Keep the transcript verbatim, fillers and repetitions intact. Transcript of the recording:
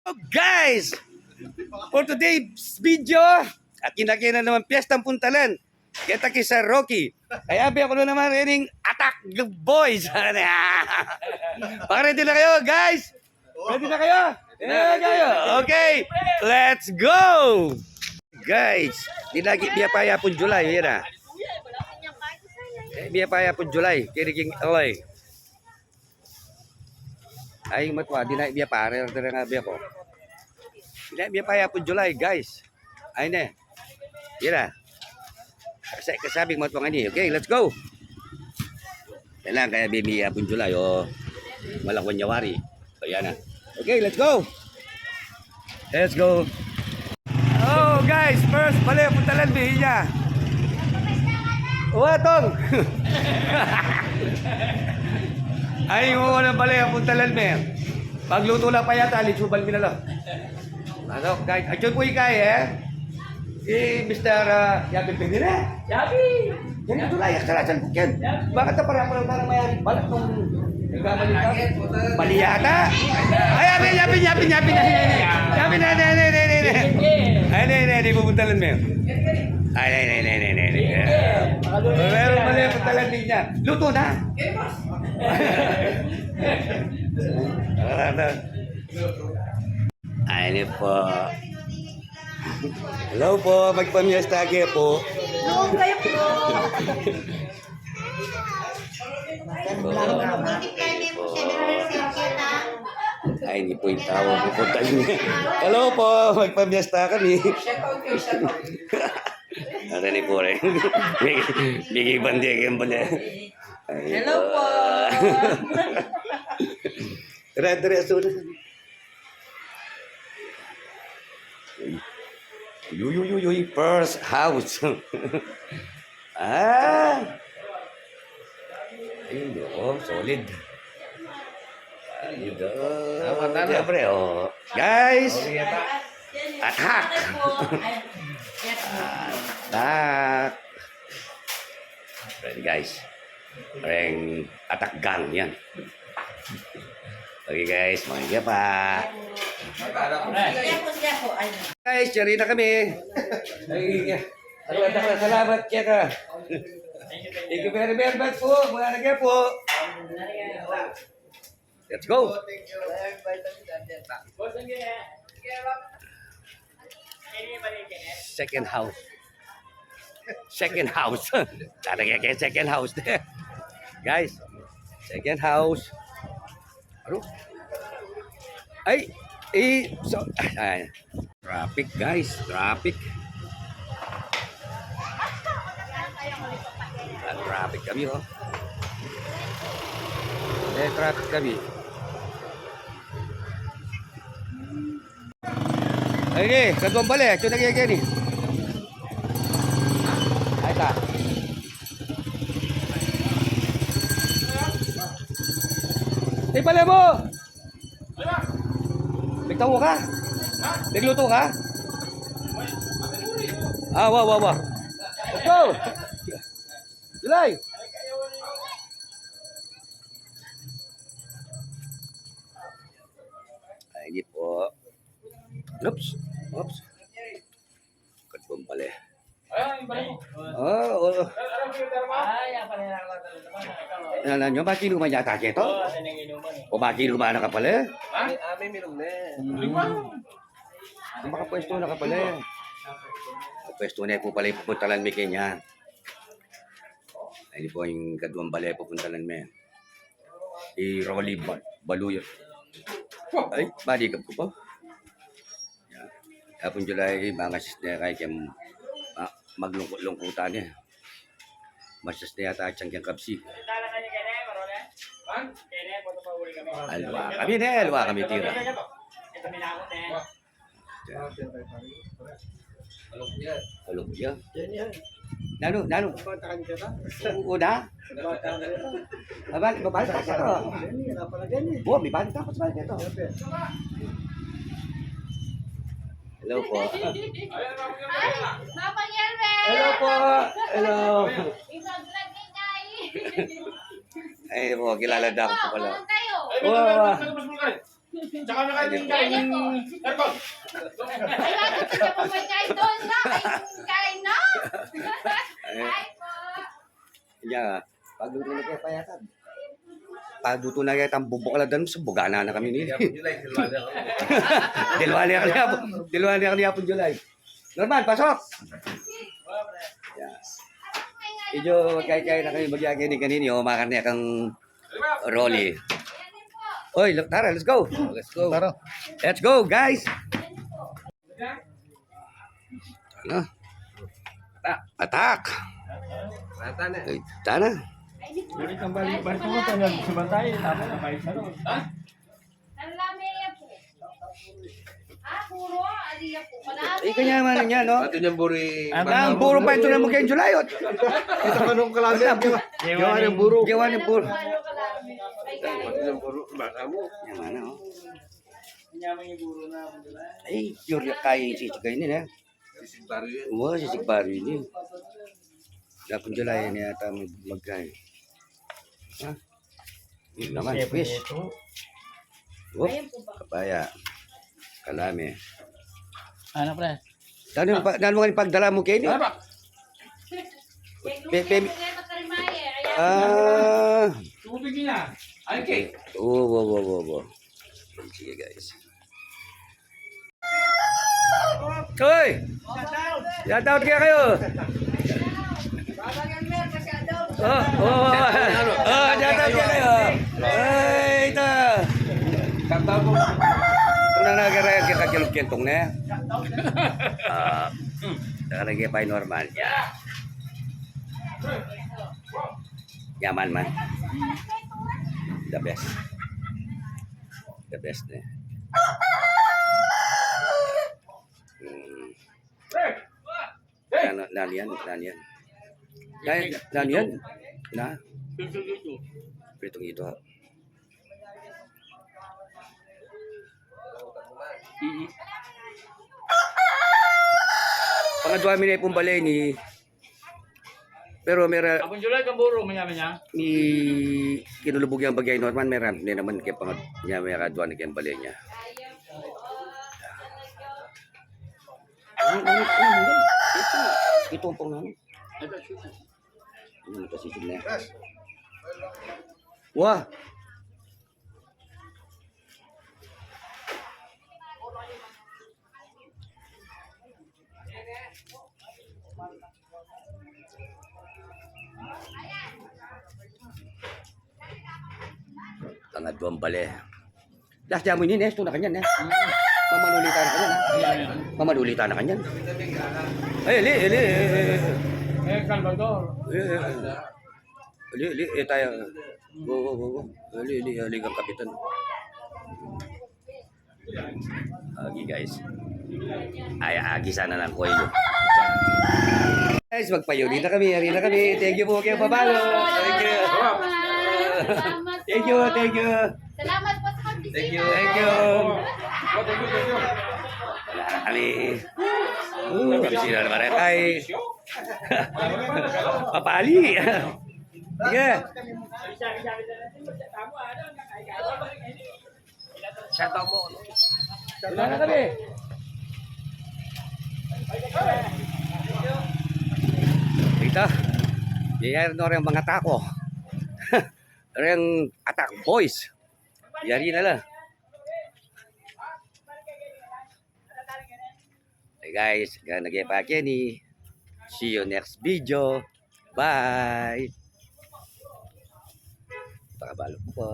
Guys, for today's video, atin na naman piyestang puntalan. Keta ki Sir Rocky. Kaya biya ku na naman rening Attack Boys. Pare, ready na kayo, guys? Ready na kayo? Ready na kayo? Okay, let's go! Guys, dinagi biya pa yapun July, yun na. Eh, biya pa yapun July, kiri king L A. Ay, matwa, dinagi biya pa, re, re, nga biya ku. Dinagi biya pa yapun July, guys. Ay, ne. Yun na. Kasi, kasabi, matwa nga ni. Okay, let's go. Kailangan kaya biya yapun July, o. Malakwan January. O, yan na. Okay, let's go. Let's go. Oh, guys, first bale puntalan mi niya. Uwa, Tong. Ay, yung una bale puntalan mi. Pagluto lang pa yata, litsuban mi na lang. Ano, guys, action po ikay, eh. Si Mister, ah, Yabi Pemire. Yabi! Yan ito na, yaksa-yaksa po yan. Bakit na para, para, para mayari? Balat nung nagkabalita. Bali yata. Ay, Yabi, Yabi, Yabi, Yabi, Yabi, Yabi, Yabi, na, na, na, na, na, na. Ay, na, na, na, pupuntalan mo yun. Ay, na, na, na, na, na, na. Meron mali, puntalan din niya. Luto na. Wala na. Ay, ni po. Hello po, magpamiesta kayo po. Noon kayo po. Ay, ni po yung tawag ko po talaga. Hello po, magpamiesta kami. Narinig po rin. Bigay bandi, kayong bandi. Ay, hello po. Dire-diretso na. Uy, uy, uy, uy, first house. Ah! Ayun, oh, solid. Ayun, oh. Tama, tama. Siyempre, oh. Guys! Attack! Attack! Friend, guys. Reng Attack Gang yan. Okay, guys, mga pa. Guys, yari na kami. Ay, salamat kaya ka. Thank you very, very much po. Mga lagyan po. Let's go. Second house. Second house. Talaga kaya second house. Guys, second house. Ano? Ay, eh, so, ay. Traffic, guys. Traffic. Ah, traffic kami, oh. Eh, traffic kami. Ay, ni, kaduang bale. Ito na kaya ni. Ay, ta. Eh, bale mo! Nagtawa ka? Nagluto ka? Ah, wa, wa, wa. Let's go! July! Ay, di po. Oops. Oops. Kadbong pala. Oo, oo. Nala nyo, makinuman yata kito? O, makinuman na ka pala? Ami, ami minum na. Makapwesto na ka pala. Pwesto na po pala yung pupuntalan mi kanya. Ay, ini po yung kaduang bale pupuntalan mi. I Rolly Ba-, Baluyo. Ay, balikan ko po. Yan. Yapun July, mga sis na kay kem, ah, maglungkot-lungkutan eh. Masis na yata siyang kiyang kabsi. Alwa kami ne, alwa kami tira. Kalok ya. Nanu, nanu? Una? Babalik, babalik ka sa ito. Bo, may balik ka pa sa ito. Hello po. Ay, Papa Gerwin! Hello po. Hello. Isang vlog kay Kai. Ay po, kilala na ako po pala. Ay, po, po. Tsaka na kayo yung kain ng aircon. Ay, bakit sila po may kain doon na? Ay, kain na. Ay po. Kanya, pagluto na kaya payatan. Pagluto na kaya tambubok ala dan, sa bugana na kami ni. July, July na kami. Dilwali ako niya po. Dilwali ako niya po, July. Norman, pasok! Yes. Medyo kaya-kaya na kami magyagi ni kanini, o, makarne kang Rolly. Oy, lo-, tara, let's go. Let's go. Tara. Let's go, guys. Ano? Atak. Atak. Rata na. Ay, tana. Balik ang balik, balik mo, tanya sa bantay, tapos na kayo sa loob. Ha? Ang lami yan po. Ah, puro, ah, ali yan po. Malami. Eh, kanya man niya, no? Pati niyang buri. Ang buru pa ito na mo kayong July, oh. Kita ka nung kalami. Gawa ng buru. Gawa ng buru. Pati niyang buru. Baka mo. Yan, ano, oh. Ay, yun yung kaya yung sisig kayo nila. Sisig baru yan. Wa, sisig baru ini. Dapun July ini yata mag-, magkay. Ha? Yun naman, fish. Whoop. Kapaya. Kalami. Ano, pre? Dano yung pa-, dano yung pagdala mo, Kenny? Ano ba? Pe-, pe-, ah. Tubig na. Ay, cake. Oo, oo, oo, oo, oo. Sige, guys. Hoy! Shout out kaya kayo. Oh, oh, oh, oh, shout out kaya kayo. Ay, ito. Shout out po. Kung na nagkakaya kita kilog kentong na. Ah, nakalagay pa yung normal. Yeah. Yaman man. The best. The best na. Hmm. Ano, nani yan? Nani yan? Nani, nani yan? Na? Pritong ito. Pangadwa mi na ipong bale ni, pero mera, Abang July, kamburo, manya-manya. Ni kinulubog yang bagay normal, mera, hindi naman kaya pangad-, niya mera dwa na kaya bale niya. Ano, ano, ano, ano? Ito, ito ang pangalan. Ano, ito, sisig na yan. Wah! Pangadwang bale. Das jamu ini, Nes, tu na kanyan, Nes. Mamalulita na kanyan, ha? Mamalulita na kanyan. Ay, ali, ali, eh, eh, eh. Eh, Salvador. Eh, eh, eh. Ali, ali, eh, tayo. Go, go, go, go. Ali, ali, ali, kang kapitan. Agi, guys. Ay, agi sana lang ko yun. Guys, magpayuli na kami. Ari na kami. Thank you po kayo, Pabalo. Thank you. Salamat. Thank you, thank you. Salamat po sa pagbisita. Thank you. Thank you. Wala na kami. Uh, kami sila na maretay. Papali. Sige. Shout out mo. Wala na kami. Kita. Yayari na rin mga tako. Rin attack boys. Yari na lang. Hey guys, gana ge pa keni. See you next video. Bye. Pakabalo ko po.